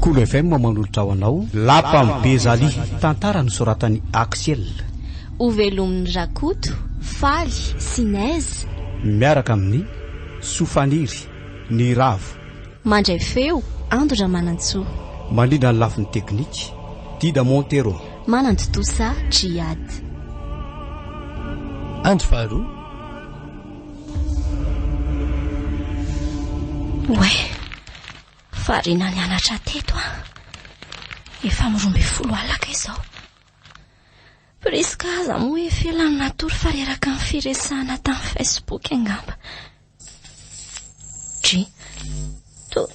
Kolo FM manolotra ho anao Lapan'i Bezaly, tantara nosoratan'i Axiel. Hovelomin'i Rakoto, Faly sy Nez. Miaraka amin'ny Sofaniry, Niravo. Mandray feo, Ando Ramanantsoa. Mandrindra ny lafiny teknika, Dida Montero. Manantontosa, Djihad. Andro faharoa. Oay, variana nianatra teto aho. Efa amin'ny 12 alina kay izao. Prisca aza moa efa ela no natory fa reraka ny firesahana tamin'ny Facebook angamba. Dry, toa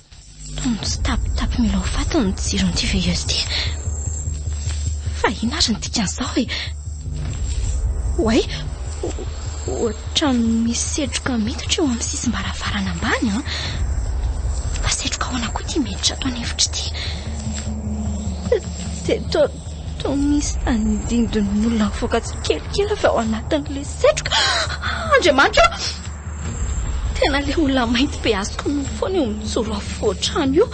toa mitsitapitapy mila ho faty ny jiron'ity veilleuse ity. Fa inona ary ny dikan'izao e? Oay, ohatran'ny misy setroka miditra eo amin'ny sisim-baravarana ambany an. Fa setroka ahoana koa ity miditra ato an'efitra ity? Dia toa toa misy tandindon'olona mivoaka tsikelikely avy ao anatin'ilay setroka. Andriamanitra ô! Tena ilay olona mainty be azoko noho foana io mijoro afovoan-trano io.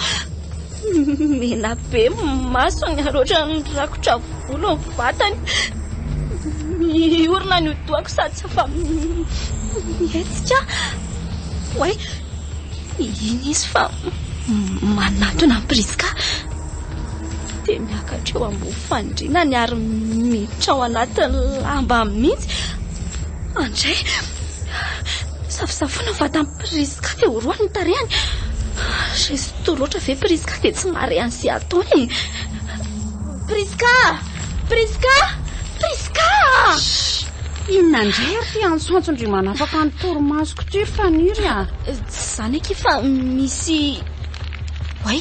Mena be ny masony ary ohatran'ny rakotra volo ny vatany. Miorina ny hodi-dohako sady tsy afa-mihetsika. Oay, iny izy fa manatona an'i Prisca. Dia miakatra eo ambony fandrinany ary miditra ao anatin'ny lamba mihitsy. Andray, safosafona ny vatan'i Prisca dia orohany ny tarehiny. Resto loatra ve Prisca dia tsy mahare an'izay ataony e. Prisca! Prisca! Prisca! Shh! Inona indray ary ity antsoantson-dry manafaka ny torimasoko ity ry Faniry a? Tsy izany akia fa misy... Oay!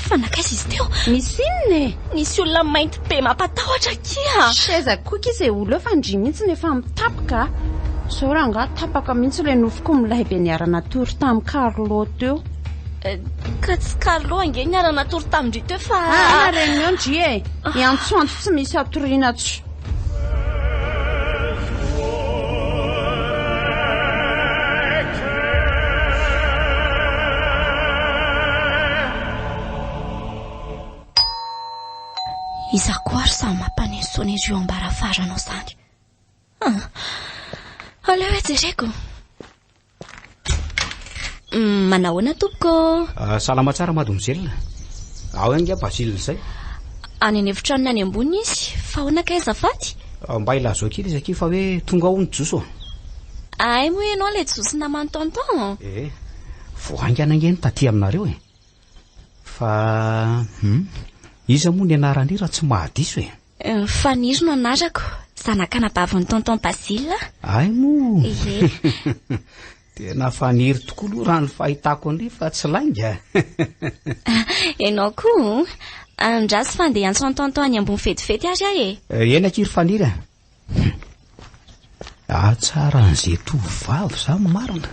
Fa nankaiza izy teo? Misy inona e? Nisy olona mainty be mampatahotra akia! Seza koa akia izay olona eo fa ndry mihitsy no efa mitapaka a! Izao rangahy tapaka mihitsy ilay nofiko milay be niara-natory tamin'i Carlo teo. Ka tsy Carlo ange niara-natory tamin-dry teo fa... Ah, renao ndry e! Iantsoantso tsy misy hatoriana tsy... Iza koa ary samy mampaneno sonnerie eo am-baravarana ao izany? Ah, aleo hoe jereko. Mm, manahoana tompoko? Ah, salama tsara mademoiselle. Ao ihany nga Basile izay. Any an'efitranony any ambony izy. Fa ahoana kay azafady? Ah, mba ilazao kely izy akia fa hoe tonga ao ny Joso. Ay moa ianao ilay Joso naman'i tonton? Eh, vao haingana ange ny taty aminareo e. Fa hum, iza moa ny anaran'i raha tsy mahadiso e? Eh, Faniry no anarako, zanak'anabavin'i tonton Basile. Ay moa. Ie. Tena faniry tokoa aloha raha ny fahitako an'ry fa tsy lainga. Ianao koa? Andraso fa andeha hiantso an'i tonton any ambony vetivety ary aho e. Eh, eny akia ry Faniry a. Hatsaran'izay tovovavy izany marina.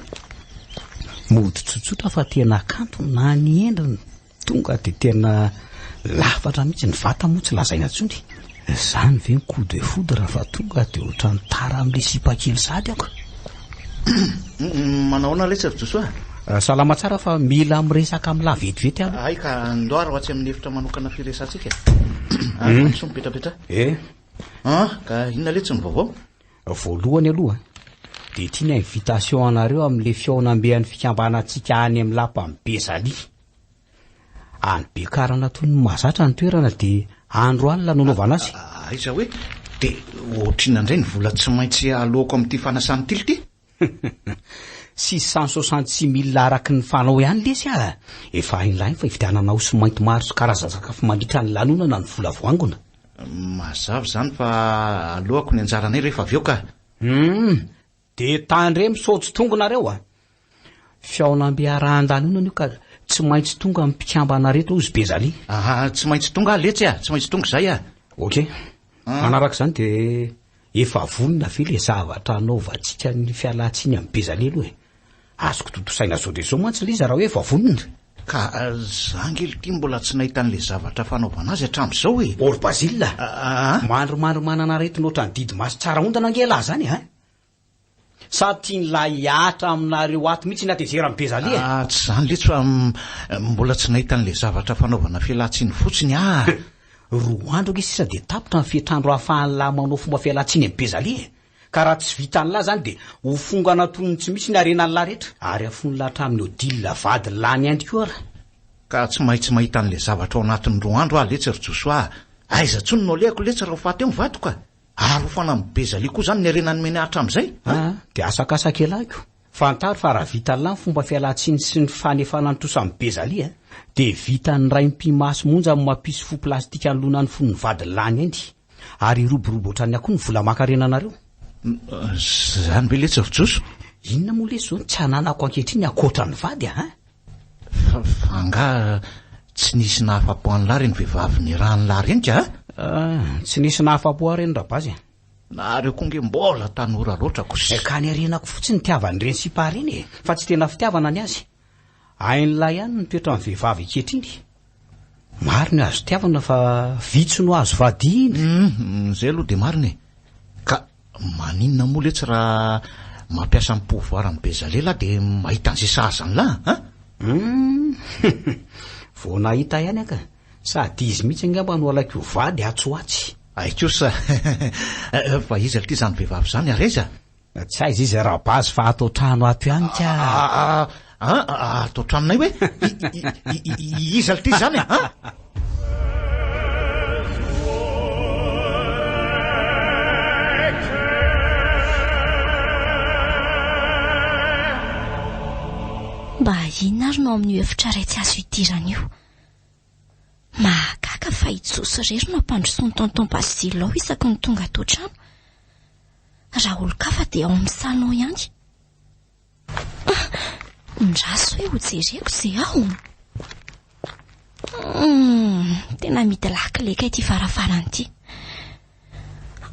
Mody tsotsotra fa tena kanto na ny endriny. Tonga dia tena lafatra mihitsy, ny vata moa tsy lazaina intsony. Izany ve ny coup de foudre fa tonga dia ohatran'ny tara amin'ilay sipa kely sahady aho ka. Manao ahoana letsy ry Josoa? Eh, salama tsara fa mila miresaka amin'lah vetivety aho. Hay ka ndao ary ho atsy amin'ny efitra manokana firesantsika. Ary hmm. mipetrapetra. Eh. Ah, ka inona letsy ny vaovao? Voalohany aloha dia ity ny invitation anareo amin'ilay fihaonambe an'ny fikambanantsika any amin'ny lapan'i Bezalia. Any Bekarana toy ny mahazatra ny toerana dia andro alina no anaovana azy. Aiza hoe? Dia ohatrinona indray ny vola tsy maintsy aloako amin'ity fanasana ity lty? 666 mille araky ny fanao ihany lesy a! Efa hain'lahy fa hividianana osy mainty maro sy karazan-tsakafo mandritra ny lanonana ny vola voangona. Mazava izany fa aloako ny anjaranay rehefa avy eo ka. Hum! Dia tandremo sao tsy tonga nareo a! Fihaonambe arahan-danonana io ka tsy maintsy tonga ny mpikambana reto hozy Bezalia. Aa, tsy maintsy tonga aho letsy a! Tsy maintsy tonga izay a! Ok. Manaraka izany dia efa vonona ve ilay zavatra hanaovantsika ny fialantsiny amin'i Bezalia aloha e? Azoko tontosaina zao dia zao mantsy ilay izy raha hoe efa vonona. Ka za ange lty mbola tsy nahita an'ilay zavatra fanaovana azy hatramin'izao e! Ô ry Basile a! Mandrimandry manana aretina ohatran'ny didy maso tsara ondana ange ialahy izany a! Sa tian'lah hihatra aminareo ato mihitsy ny hatezeran'i Bezalia e? Ah, tsy izany letsy fa mbola tsy nahita an'ilay zavatra fanaovana fialan-tsiny fotsiny aho. Roa andro ange sisa dia tapitra ny fetr'andro ahafahan'lah manao fomba fialan-tsiny amin'i Bezalia e! Ka raha tsy vitan'lah izany dia ho fongana toy ny tsy misy ny harenan'lah rehetra. Ary hafon'lah hatramin'ny Odile vadin'lah any Inde koa ara. Ka tsy maintsy mahita an'ilay zavatra ao anatin'ny roa andro aho letsy ry Josoa a! Aiza intsony no alehako letsy raha ho faty eo ny vadiko a! Ary ho fanamby Bezalia koa izany ny harena nomeny ahy hatramin'izay a! Dia asakasaka elah ko! Fantaro fa raha vitan'lah ny fomba fialan-tsiny sy ny fanefana ny trosa amin'i Bezalia dia vitan'ny raim-pimasy monja ny mampisy fo plastika anoloana ny fon'ny vadin'lah any Inde. Ary hiroborobo ohatran'ny akoho ny vola aman-karenanareo. Izany ve letsy ry Joso? Inona moa lesy izao no tsy ananako ankehitriny ankoatra ny vady a! Fa angaha tsy nisy nahafapo an'lah ireny vehivavy nirahan'lah ireny ka? Ah, tsy nisy nahafapo ahy ireny Rabazy a. Nareo koa nge mbola tanora loatra kosa. Ka ny harenako fotsiny nitiavan'ireny sipa ireny e, fa tsy tena fitiavana ny azy. Hain'lah ihany ny toetran'ny vehivavy ankehitriny. Maro ny azo tiavina fa vitsy no azo vadiana. Hum, izay aloha dia marina e. Ka maninona moa letsy raha mampiasa ny pouvoir an'i Bezalela dia mahita an'izay sahaza an'lah an? Hum, vao nahita ihany aho ka. Sady izy mihitsy angamba no alaiko ho vady atsy ho atsy. Hay kosa, fa iza lty izany vehivavy izany ary aiza? Tsy aiza izy Rabazy fa ato an-trano ato ihany ka. Ah, ato an-tranonay hoe? Iza lty izany e? An? Mba inona ary no ao amin'io efitra iray tsy azo idirana io? Mahagaga fa i Joso irery no ampandrosoan'i Tonton Basile ao isaky ny tonga ato an-trano. Raha olon-kafa dia ao amin'ny salon ihany. Ndraso hoe hojereko izay ao. Hmm, tena midy lakile kay ity varavarana ity.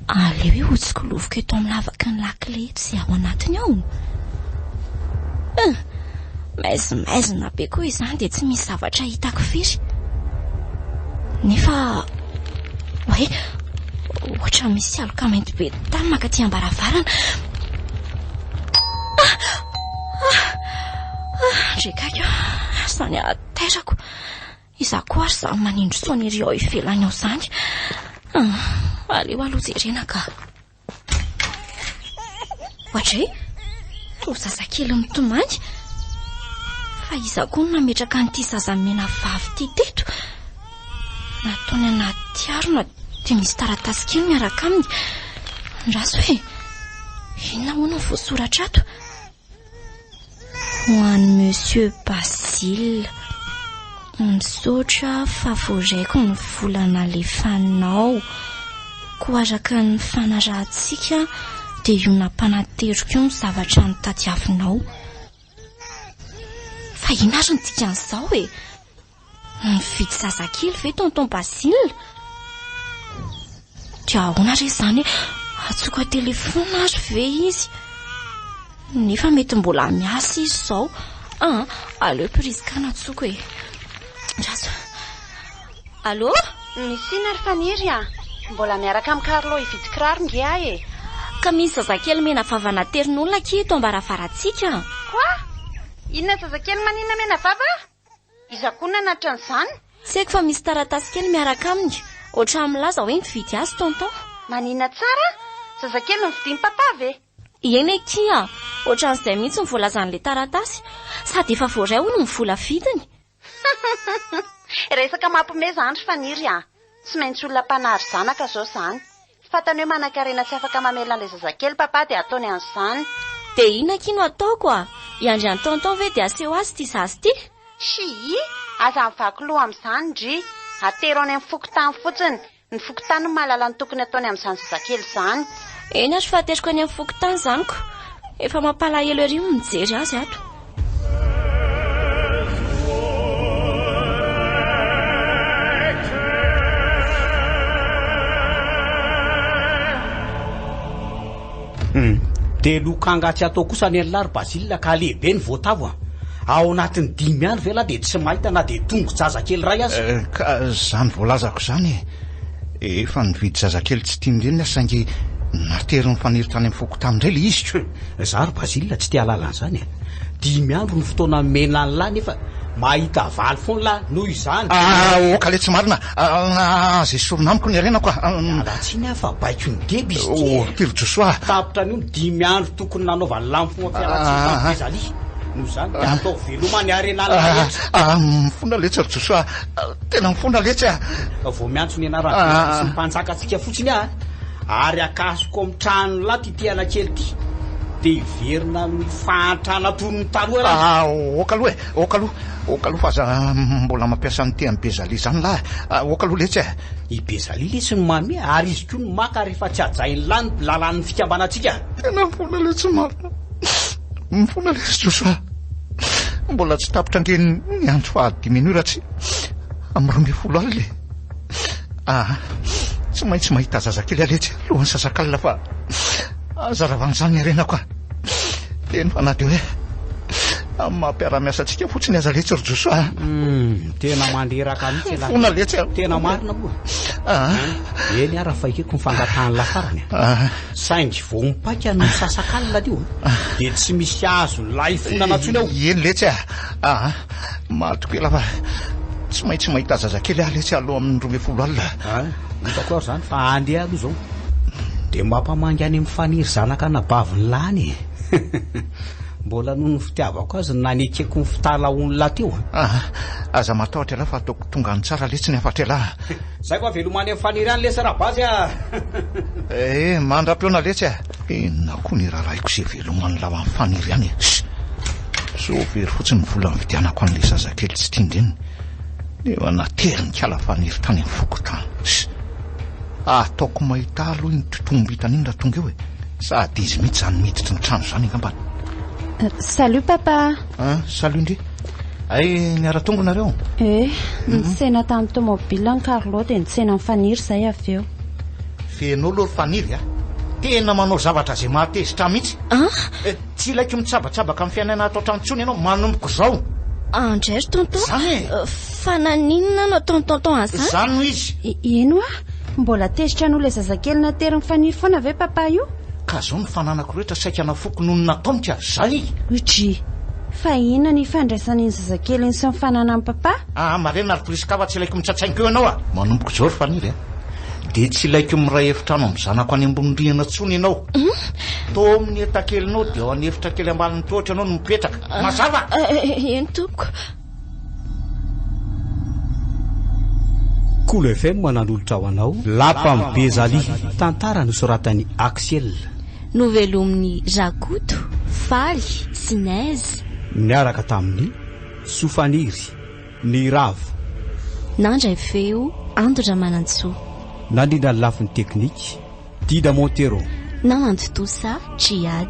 Aleo hoe hotsikoloviko eto amin'ny lavaky ny lakile eto izay ao anatiny ao. Eh, maizimaizina be koa izany dia tsy misy zavatra hitako firy. Nefa, oay, ohatra misy aloka mainty be tany mankaty am-baravarana. Ah! Ah! Ah! Ndrekaiky, izany hatairako. Izaho koa ary izany manindry sonnerie ao ivelany ao izany. Ah, aleo aloha jerena ka. Oadray, toa zazakely mitomany. Fa iza koa no nametraka an'ity zaza mena vavy ity teto? Nataony anaty harona dia misy taratasy kely miaraka aminy. Andraso e! Inona moa no voasoratra ato? Ho an'i Monsieur Basile. Misaotra fa voaraiko ny vola nalefanao. Koa araka ny fanarahantsika dia io nampanateriko io ny zavatra notadiavinao. Fa inona ary ny dikan'izao e? Mividy zazakely ve tonton Basile? Dia ahoana re izany hoe antsoiko an-telefaonina ary ve izy? Nefa mety mbola miasa izy izao. Ah, aleo Prisca no antsoiko e. Andraso. Allô? Misy inona ry Faniry a? Mbola miaraka amin'i Carlo hividy kiraro nge aho e. Ka misy zazakely mena vava naterin'olona akia eto am-baravarantsika. Quoi? Inona zazakely maninona mena vava? Iza koa nanatitra an'izany? Tsy haiko fa misy taratasy kely miaraka aminy. Ohatran'ny milaza hoe nividy azy tonton. Manina tsara? Zazakely novidian'i papa ve? Eny akia, ohatran'izay mihitsy ny voalazan'ilay taratasy. Sady efa voaray hono ny vola vidiny. Resaka mampime izany ry Faniry a! Tsy maintsy olona mpanary zanaka izao izany. Fantany hoe manankarena tsy afaka mamelona an'ilay zazakely papa dia ataony an'izany. Dia inona akia no ataoko a? Hiandry an'i tonton ve dia aseho azy ity zaza ity? Shii! Aza mivaky loha amin'izany ndry! Atero any amin'ny fokontany fotsiny! Ny fokontany no mahalala ny tokony ataony amin'izany zazakely izany. Eny ary fa ateriko any amin'ny fokontany izany ko! Efa mampalahelo ery ny mijery azy ato. Hum, dia lokanga tsy atao kosa ny an'lah ry Basile ka lehibe ny voatavo a! Ao anatin'ny dimy andro ve lah dia tsy mahita na dia tongo-jazakely iray aza? Eh, ka izany voalazako izany e! Efa nividy zazakely tsy tian'ny reniny aho saingy Naterin'i Faniry tany amin'ny fokontany indray ilay izy ko. Za ry Basile tsy te hahalala an'izany e. Dimy andro ny fotoana nomena an'lah nefa mahita valy foana lah noho izany. Ah, ok letsy marina. Ah, aza esorina amiko ny harenako ah. Miala tsiny aho fa baikon'i Deba izy ity e. Oh, ry Josoa. Tapitra anio ny dimy andro tokony nanaovan'lah ny fomba fialantsiny tamin'i Bezalia. Noho izany dia ataovy veloma ny harenan'lah rehetra. Ah, mifona letsy ry Josoa. Tena mifona letsy ah. Vao miantso ny anaran'i Bezalia sy ny mpanjakantsika fotsiny aho ary akasoko amin'ny tranon'lah ity tehana kely ity dia hiverina amin'ny fahantrana toy ny taloha lah. Ah, ok aloha e, ok aloha, ok aloha fa aza mbola mampiasa ny tehan'i Bezalia izany lah. Ok aloha letsy e. I Bezalia letsy no manome ary izy koa no maka rehefa tsy hajain'lah ny lalàn'ny fikambanantsika. Tena mifona letsy marina. Mifona letsy Josoa. Mbola tsy tapitra ange ny andro fahadimy anio raha tsy amin'ny 12 alina e. Ah, tsy maintsy mahita zazakely aho letsy alohan'ny sasakalina fa aza ravan'izany ny harenako ah. Eny fa na dia hoe amin'ny maha mpiara-miasa antsika fotsiny aza letsy ry Josoa. Hmm, tena mandreraka mihitsy ialahy. Fona letsy aho. Tena marina moa. Ah. Eny ara fa ekeko ny fangatahan'ny lafarany. Ah. Saingy vao mipaika ny misasakalina io dia tsy misy azon'ny lahy fonana intsony ao. Eny letsy ah. Ah, mahatoky ela fa tsy maintsy mahita zazakely aho letsy aloha amin'ny 12 alina. Ah, hitako ary izany fa andeha aloha izao. Dia mampamangy any amin'ny Faniry zanaka anabavin'ny lahy any e. Mbola noho ny fitiavako azy no nanekeko ny fitalahoan'ny lahy teo. Ah, aza matahotra ialahy fa ataoko tonga any tsara letsy ny hafatry ialahy. Zay va veloma any amin'ny Faniry any lesy Rabazy a! Eh, mandra-pihaona letsy a! Inona koa ny raharahiko izay veloman'ny lahy amin'ny Faniry any e? Sao very fotsiny ny vola nividianako an'ilay zazakely tsy tian-dreniny, nefa naterin'ny kala Faniry tany amin'ny fokontany. Ataoko mahita aloha iny totohom-bintana iny raha tonga eo e! Sady izy mihitsy izany miditry ny trano izany angambany. Salut papa. Ah, salut ndry. Ay, niara-tonga nareo? Eh, nitsena tamin'ny tomobile ny Carlo dia nitsena an'i Faniry izay avy eo. Feno aloha ry Faniry a. Tena manao zavatra izay mahatezitra ahy mihitsy. Ah? Eh, tsy ilaiko mitsabatsabaka amin'ny fiainana ato an-trano intsony ianao manomboka izao. Andray ry tonton. Izany e. Eh, fa naninona no ataon'i tonton an'izany? Izany no izy. Eny hoa, mbola tezitra noho ilay zazakely naterin'i Faniry foana ve papa io? Ka zao ny fananako rehetra saika nafoko noho ny nataony ka zay! Udry, fa inona ny ifandraisan'iny zazakely iny sy ny fananan'i papa? Aa marina ry Prisca fa tsy ilaiko mitsatsainka eo ianao a! Manomboka izao ry Faniry a! Dia tsy ilaiko miray efitrano amin'ny zanako any ambony rihana intsony ianao. Tao amin'ny entakelinao dia ao an'efitra kely ambanin'ny tohatra ianao no mipetraka. Mazava? Eny tompoko. Kolo FM nanolotra ho anao Lapan'i Bezalia, tantara nosoratan'i Axiel. Novelomin'i Rakoto, Faly sy Neige. Niaraka tamin'i Sofaniry, Niravo. Nandray feo, Ando Ramanantsoa. Nandrindra ny lafiny teknika, Dida Montero. Namantotosa, Djihad.